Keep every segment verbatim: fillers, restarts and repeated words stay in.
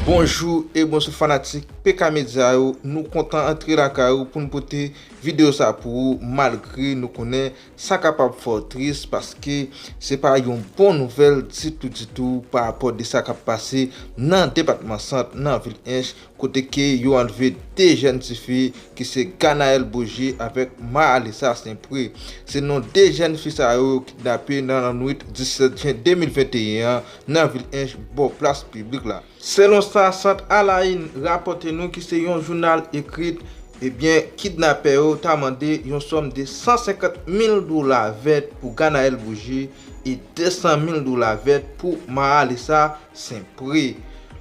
Bonjou e bonswa fanatik P K Media yo, nou kontan antre lakay ou pou n pote videyo sa pou ou, malgre nou konnen sa kapab fè w tris, paske se pa yon bon nouvèl ditou, ditou, pa rapò de sa k ap pase nan depatman Sant, nan vil Ench, kote ke yo anlve de jèn tifi ki se Ganaëlle Boger avèk Mahalisa Saint-Pré. Se non de jèn fi sa yo kidnape nan lannwit disèt jen de mil venteyen an nan vil Ench, bò plas piblik la. Selon sa Sant Alain rapòte nou ki se yon jounal ekrit, ebyen, kidnapè yo ta mande yon sòm de san senkant mil dola vèt pou Ganaëlle Boger e de san mil dola vèt pou Mahalisa Saint-Pré.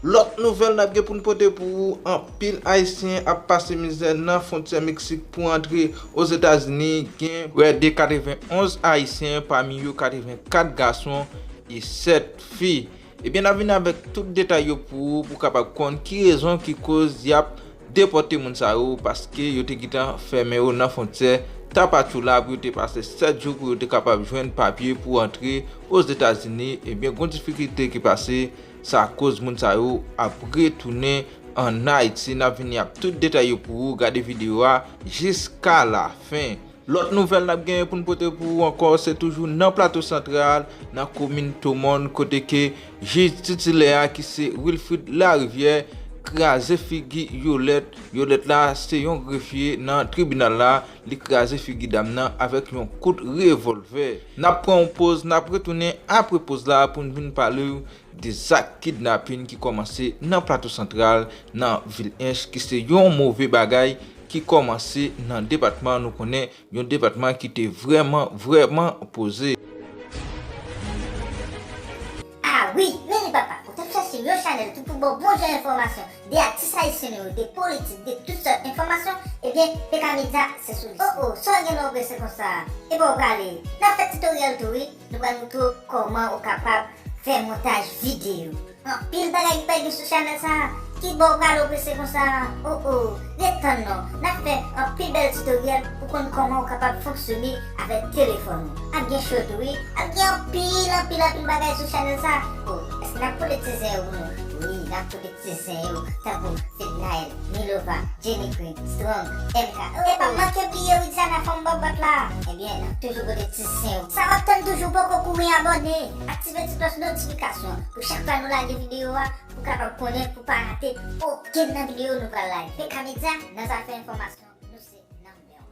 Lòt nouvèl n ap gen pou n pote pou ou, anpil Ayisyen ap pase mizè nan fwontyè Meksik pou antre Ozetazini. Gen prè de katrevenonz Ayisyen, pami yo katrevenkat gason e sèt fi. Ebyen, n ap vin avèk tout detay yo pou ou, pou w kapab konn ki rezon ki koz y ap depòte moun sa yo, paske yo te gentan fèmen yo nan fwontyè Tapachula pou yo te pase sèt jou pou yo te kapab jwenn papye pou antre Ozetazini. Ebyen, gon difikilte ki pase, sa koz moun sa yo ap retounen ann Ayiti. N ap vini ak tout detay yo pou ou. Gade videyo a jiska lafen. Lòt nouvèl n ap genyen pou n pote pou ou ankò, se toujou nan Plato Santral, nan komin Tomòn, kote ke jij titilè a, ki se Wilfrid Larivière, kraze figi Yolette. Yolette la, se yon grefye nan tribinal la, li kraze figi dam nan avèk yon kout revòlvè. N ap pran yon poz, n ap retounen apre poz la pou n vin pale w de zak kidnapin ki kòmanse nan Plato Santral, nan vil Ench, ki se yon move bagay ki kòmanse nan depatman nou konnen, yon depatman ki te vrèman, vrèman poze. Ah wi, men li papa, ou t ap chèche yon chanèl tou pou ba w bon jan enfòmasyon de atis ayisyen nou yo, de politik, de tout sòt enfòmasyon, ebyen, P K Media se sou li. Oh oh, sa w gen lè w prese konsa? Epa w prale. N ap fè titoryèl tou wi, nou pral montre w kòman ou kapab fè montaj videyo. Anpil bagay ki pral gen sou chanèl sa a. Kibò w prale w prese konsa? Oh oh, ret tann non. N ap fè anpil bèl titoryèl pou konn kòman w kapab fonksyone avèk telefòn ou. Ap gen cho tou wi. Ap gen anpil, anpil, anpil bagay sou chanèl sa a. Oh, èske n ap pote ti zen yo pou nou? Wi, n ap pote ti zen yo, tankou Fednaelle, Milova, Jenny Queen, Strong, M K. Oh, epa manke bliye Widiana fanm bòbòt la. Ebyen, n ap toujou pote ti zen yo. Sa w ap tann toujou poko kouri abòne. Aktive ti klòch notifikasyon pou chak fwa nou lage videyo a, pou kapab konnen, pou pa rate okenn nan videyo nou pral lage. P K Media, nan zafè enfòmasyon, nou se number one.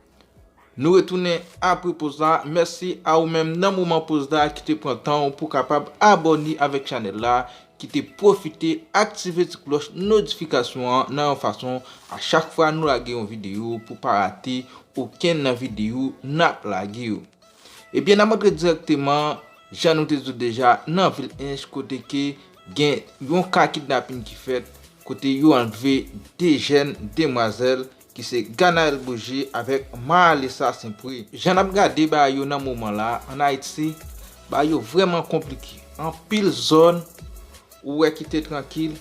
Nou retounen apre poz la. Mèsi a ou menm nan moman poz la ki te pran tan w pou kapab abòne avèk chanèl la, ki te pwofite aktive ti klòch notifikasyon an nan yon fason a chak fwa nou lage yon videyo pou pa rate okenn nan videyo n ap lage yo. Ebyen, n ap antre dirèkteman, jan nou te di w deja, nan vil Ench, kote ke gen yon ka kidnapin ki fèt, kote yo anlve de jèn demwazèl ki se Ganaëlle Boger avèk Mahalisa Saint-Pré. Jan n ap gade bagay yo nan moman la, ann Ayiti, bagay yo vrèman konplike. Anpil zòn ou wè ki te trankil,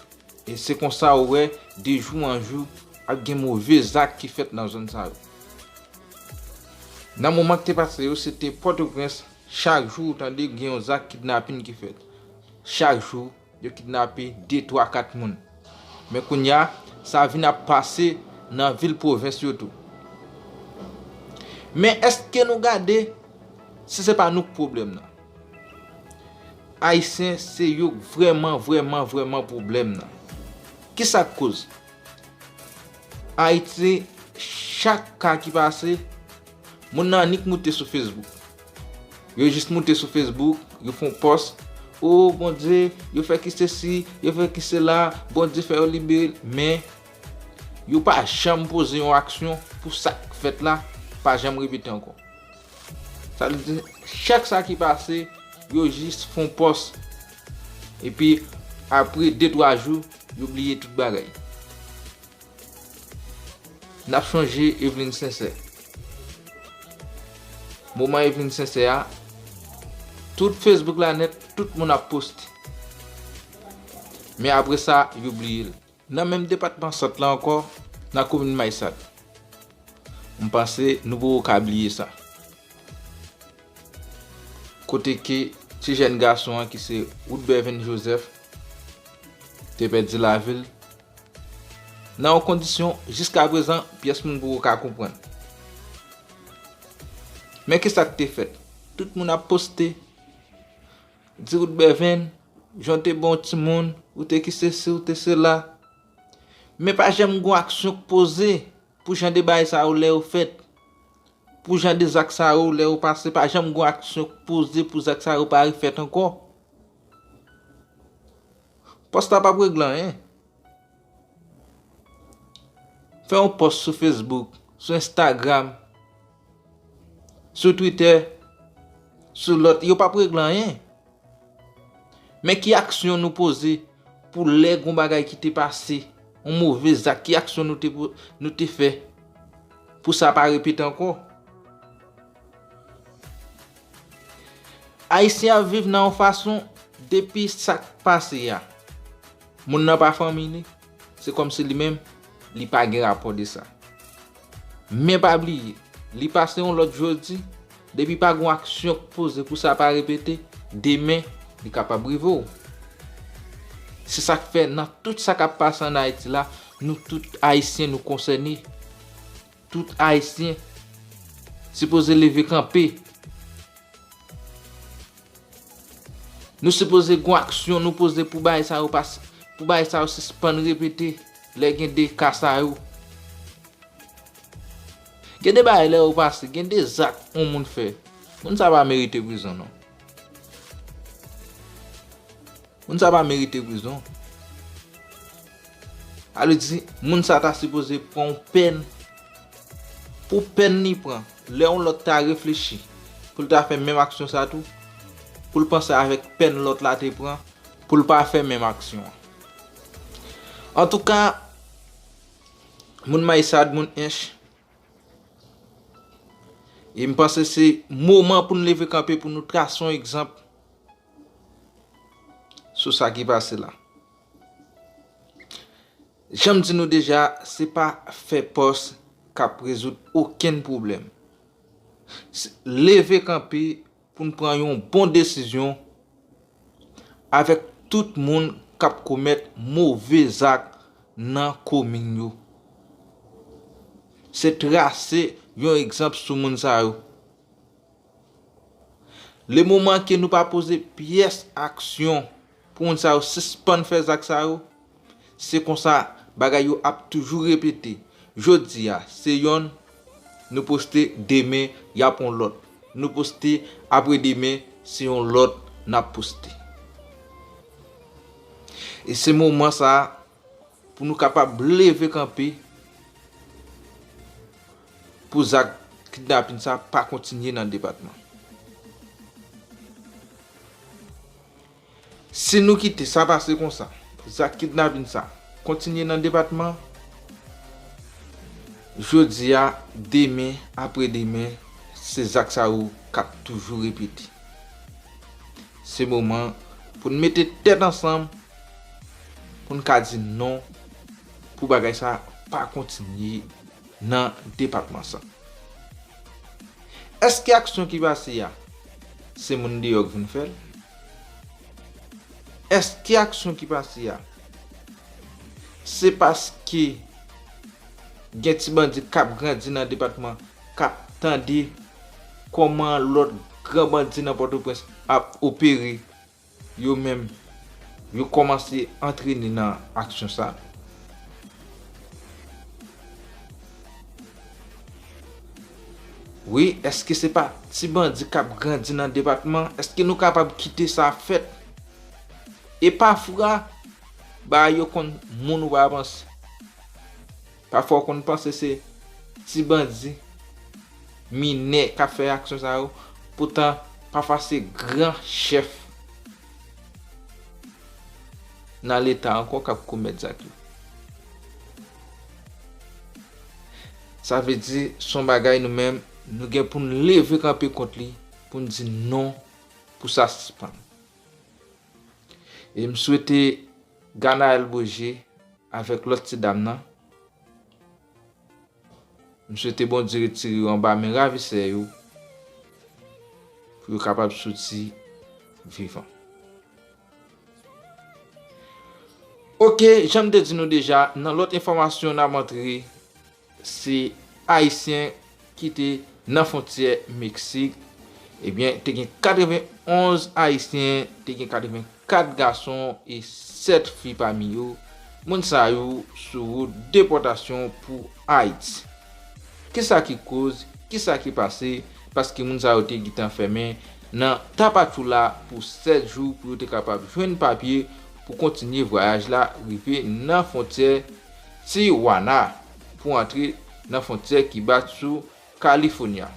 e se konsa ou wè, de jou an jou, ap gen move zak ki fèt nan zòn sa yo. Nan moman ki te pase yo, se te Pòtoprens, chak jou ou tande gen yon zak kidnapin ki fèt. Chak jou, yo kidnape de, twa, kat moun. Men kounye a, sa vin ap pase nan vil pwovens yo tou. Men èske nou gade si se pa nou k pwoblèm nan? Ayisyen, se yo k vrèman, vrèman, vrèman pwoblèm nan. Kisa k koz? Ayiti, chak ka ki pase, moun nan annik moute sou Facebook. Yo jis moute sou Facebook, yo fè yon pòs. O Bondye, yo fè ki sesi, yo fè ki sela, Bondye fè yo libere. Men, yo pa janm poze yon aksyon pou sa k fèt la pa janm repete ankò. Sa vle di, chak sa ki pase, yo jis fè yon pòs. Epi, apre de, twa jou, yo bliye tout bagay. N ap chonje Evelyne Sincère. Moman Evelyne Sincère a, tout Facebook la nèt, tout moun ap poste. Men apre sa, yo bliye l. Nan menm depatman Sant la ankò, nan komin Mayisad. M panse nou poko ka bliye sa. Kote ke ti jèn gason an ki se Woodbervin Joseph te pèdi lavi l nan yon kondisyon jiskaprezan pyès moun poko ka konprann. Men kisa k te fèt? Tout moun ap poste, di Ruth Beven, jan w te bon timoun, ou te ki sesi, ou te sela. Men pa janm gon aksyon k poze pou jan de bagay sa yo lè yo fèt. Pou jan de zak sa yo lè yo pase, pa janm gon aksyon k poze pou zak sa yo pa refèt ankò. Pòs la p ap regle anyen. Fè yon pòs sou Facebook, sou Instagram, sou Twitter, sou lòt, yo p ap regle anyen. Men ki aksyon nou poze pou lè gon bagay ki te pase, yon move zak, ki aksyon nou te po-, nou te fè pou sa pa repete ankò? Ayisyen ap viv nan yon fason, depi sa k pase a, moun nan pa fanmi li, se kòmsi li menm, li pa gen rapò de sa. Men pa bliye, li pase yon lòt jodi, depi pa gon aksyon k poze pou sa pa repete, demen, li kapab rive w. Se sa k fè nan tout sa k ap pase ann Ayiti la, nou tout Ayisyen nou konsène. Tout Ayisyen sipoze leve kanpe. Nou sipoze gon aksyon nou poze pou bagay sa yo pas-, pou bagay sa yo sispann repete lè gen de ka sa yo. Gen de bagay lè yo pase, gen de zak yon moun fè. Moun sa pa merite prizon non. Moun sa pa merite prizon. Sa vle di, moun sa ta sipoze pran yon pèn. Pou pèn li pran, lè yon lòt ta reflechi pou l ta fè menm aksyon sa tou, pou l panse avèk pèn lòt la te pran, pou l pa fè menm aksyon an. Antouka, moun Mayisad, moun Ench, e m panse se moman pou n leve kanpe, pou nou trase yon egzanp sou sa ki pase la. Jan m di nou deja, se pa fè pòs k ap rezoud okenn pwoblèm. S-, leve kanpe pou n pran yon bon desizyon avèk tout moun k ap komèt move zak nan komin yo. Se trase yon egzanp sou moun sa yo. Le moman ke nou pa poze pyès aksyon pou moun sa yo sispann fè zak sa yo, se konsa bagay yo ap toujou repete. Jodi a, se yonn nou poste, demen, y ap yon lòt. Nou poste, apre demen, se yon lòt n ap poste. E se moman sa a, pou nou kapab leve kanpe pou zak kidnapin sa pa kontinye nan depatman. Si nou kite sa pase konsa, zak kidnapin sa kontinye nan depatman, jodi a, demen, apre demen, se zak sa yo k ap toujou repete. Se moman pou n mete tèt ansanm, pou n ka di non, pou bagay sa pa kontinye nan depatman sa. Èske aksyon ki pase a, se moun deyò k vin fè l? Èske aksyon ki pase a, se paske gen ti bandi k ap grandi nan depatman, k ap tande kòman lòt gran bandi nan Pòtoprens ap opere, yo menm, yo kòmanse antrene nan aksyon sa? Wi, èske se pa ti bandi k ap grandi nan depatman? Èske nou kapab kite sa fèt? E pafwa, bagay yo konn moun ou pa panse. Pafwa w konn panse se ti bandi minè k ap fè aksyon sa yo, poutan pafwa se gran chèf nan Leta ankò k ap komèt zak yo. Sa vle di, se yon bagay nou menm, nou gen pou n leve kanpe kont li, pou n di non, pou sa sispann. E m swete Ganaël Beaugé avèk lòt ti dam nan, m swete Bondye retire yo anba men ravisè yo, pou yo kapab soti vivan. Ok, jan m te di nou deja, nan lòt enfòmasyon n ap antre, se Ayisyen ki te nan fwontyè Meksik, ebyen, te gen katrevenn onz Ayisyen, te gen katreven kat gason e sèt fi pami yo. Moun sa yo sou wout depòtasyon pou Ayiti. Kisa ki koz? Kisa ki pase? Paske moun sa yo te gentan fèmen nan Tapachula pou sèt jou pou yo te kapab jwenn papye pou kontinye vwayaj la rive nan fwontyè Tijuana pou antre nan fwontyè ki bat sou California.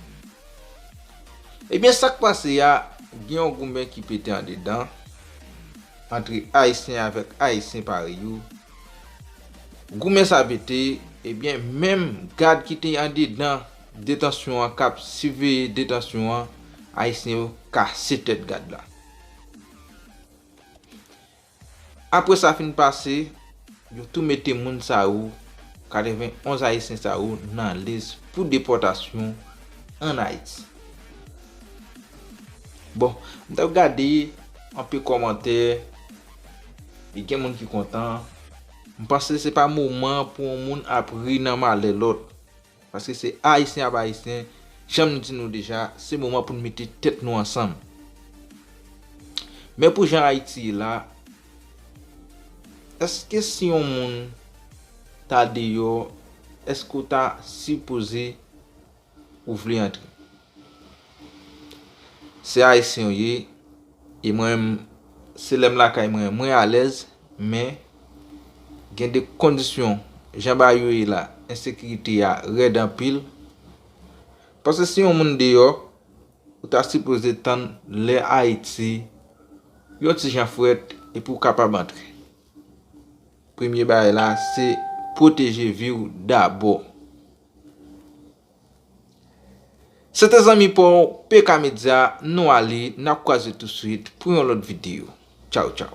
Ebyen, sa k pase a, gen yon goumen ki pete andedan, antre Ayisyen avèk Ayisyen parèy yo. Goumen sa pete, ebyen, menm gad ki te andedan detansyon an, k ap siveye detansyon an, Ayisyen yo kase tèt gad la. Apre sa fin pase, yo tou mete moun sa yo, katreven onz Ayisyen sa yo, nan lis pou depòtasyon ann Ayiti. Bon, m t ap gade anpe kòmantè, e gen moun ki kontan. M panse se pa moman pou yon moun ap ri nan malè lòt. Paske se Ayisyen ap Ayisyen, jan m di nou deja, se moman pou n mete tèt nou ansanm. Men pou jan Ayiti ye la, èske si yon moun ta deyò, èske w ta sipoze ou vle antre? Se Ayisyen w ye, e mwen menm, se lè m lakay mwen, mwen alèz, men gen de kondisyon, jan bagay yo ye la, ensekirite a rèd anpil. Paske si yon moun deyò, ou ta sipoze tann lè Ayiti yon ti jan frèt epi w kapab antre. Premye bagay la, se pwoteje vi w dabò. Se te zanmi pa w, P K Media, nou ale, n ap kwaze touswit pou yon lòt videyo. Tchaw, tchaw.